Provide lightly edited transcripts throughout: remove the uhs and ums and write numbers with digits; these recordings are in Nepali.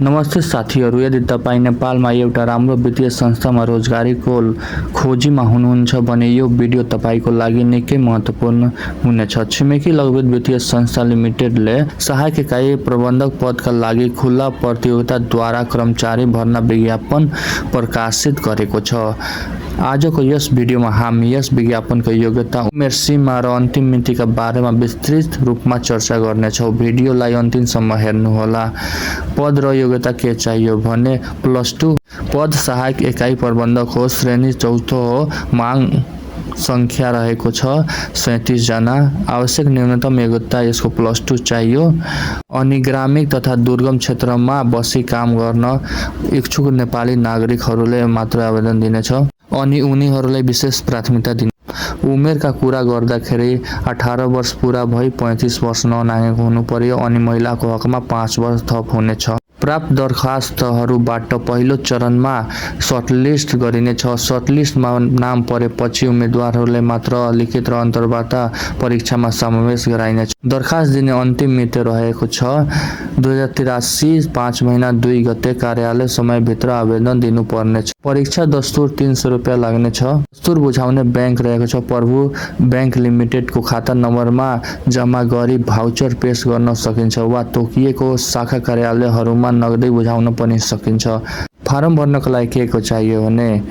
नमस्ते साथीहरू, यदि तपाईँ नेपालमा एउटा राम्रो वित्तीय संस्थामा रोजगारीको खोजीमा हुनुहुन्छ भने यो भिडियो तपाईँको लागि निकै महत्त्वपूर्ण हुनेछ। छिमेकी लघुवित्त वित्तीय संस्था लिमिटेडले सहायक इकाइ प्रबन्धक पदका लागि खुला प्रतियोगिताद्वारा कर्मचारी भर्ना विज्ञापन प्रकाशित गरेको छ। आजको यस भिडियोमा हामी यस विज्ञापनको योग्यता, उमेर सीमा र अन्तिम मितिका बारेमा विस्तृत रूपमा चर्चा गर्नेछौँ। भिडियोलाई अन्तिमसम्म हेर्नुहोला। पद र योग्यता के चाहियो भने +2 पद सहायक इकाइ प्रबन्धक हो। श्रेणी चौथो हो। माग संख्या रहेको छ 37 जना। आवश्यक न्यूनतम योग्यता यसको +2 चाहियो। अनि ग्रामीण तथा दुर्गम क्षेत्रमा बसी काम गर्न इच्छुक नेपाली नागरिकहरूले मात्र आवेदन दिनेछ अनि उनीहरूलाई विशेष प्राथमिकता दिने। उमेरका कुरा गर्दाखेरि 18 वर्ष पूरा भई 35 वर्ष ननागेको हुनु पर्यो अनि महिलाको हकमा 5 वर्ष थप हुनेछ। प्राप्त दरखास्तहरूबाट पहिलो चरणमा सर्टलिस्ट गरिनेछ। सर्टलिस्टमा नाम परेपछि उम्मेदवारहरूले मात्र लिखित र अन्तर्वार्ता परीक्षामा समावेश गराइनेछ। दरखास्त दिने अन्तिम मिति रहेको छ 2083 5 महिना 2 गते। कार्यालय समयभित्र आवेदन दिनुपर्नेछ। परीक्षा दस्तुर 300 रुपियाँ लाग्नेछ। दस्तुर बुझाउने ब्याङ्क रहेको छ प्रभु ब्याङ्क लिमिटेडको खाता नम्बरमा जम्मा गरी भाउचर पेश गर्न सकिन्छ वा तोकिएको शाखा कार्यालयहरूमा नगदै बुझाउन पनि सकिन्छ। फारम भर्नको लागि के चाहियो भने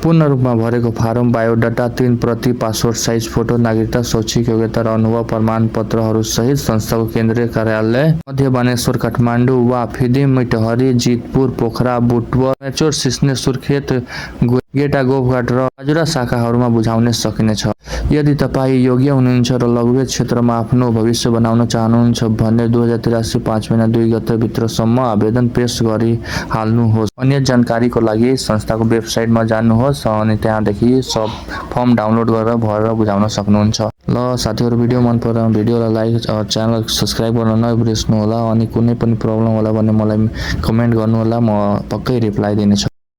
पूर्ण रूपमा भरेको फारम, बायोडाटा 3 प्रति, पासपोर्ट साइज फोटो, नागरिकता, शैक्षिक योग्यता र अनुभव प्रमाणपत्रहरू सहित संस्थाको केन्द्रीय कार्यालय मध्य बानेश्वर काठमाडौँ वा फिदी मैटहरी, जितपुर, पोखरा, बुटवल, मेचोर, सिस्ने, सुर्खेत, गेटा, गोपघाट र हजुरा शाखाहरूमा बुझाउन सकिनेछ। यदि तपाईँ योग्य हुनुहुन्छ र लघुवित्त क्षेत्रमा आफ्नो भविष्य बनाउन चाहनुहुन्छ भने 2083 5 महिना 2 गते भित्रसम्म आवेदन पेश गरी हाल्नुहोस्। अन्य जानकारीको लागि संस्थाको वेबसाइटमा जानुहोस् अनि त्यहाँदेखि सब फर्म डाउनलोड गरेर भरेर बुझाउन सक्नुहुन्छ। ल साथीहरू, भिडियो मन परेमा भिडियोलाई लाइक र च्यानल सब्स्क्राइब गर्न नबिर्सनु होला। अनि कुनै पनि प्रब्लम होला भने मलाई कमेन्ट गर्नु होला, म पक्कै रिप्लाई दिनेछु।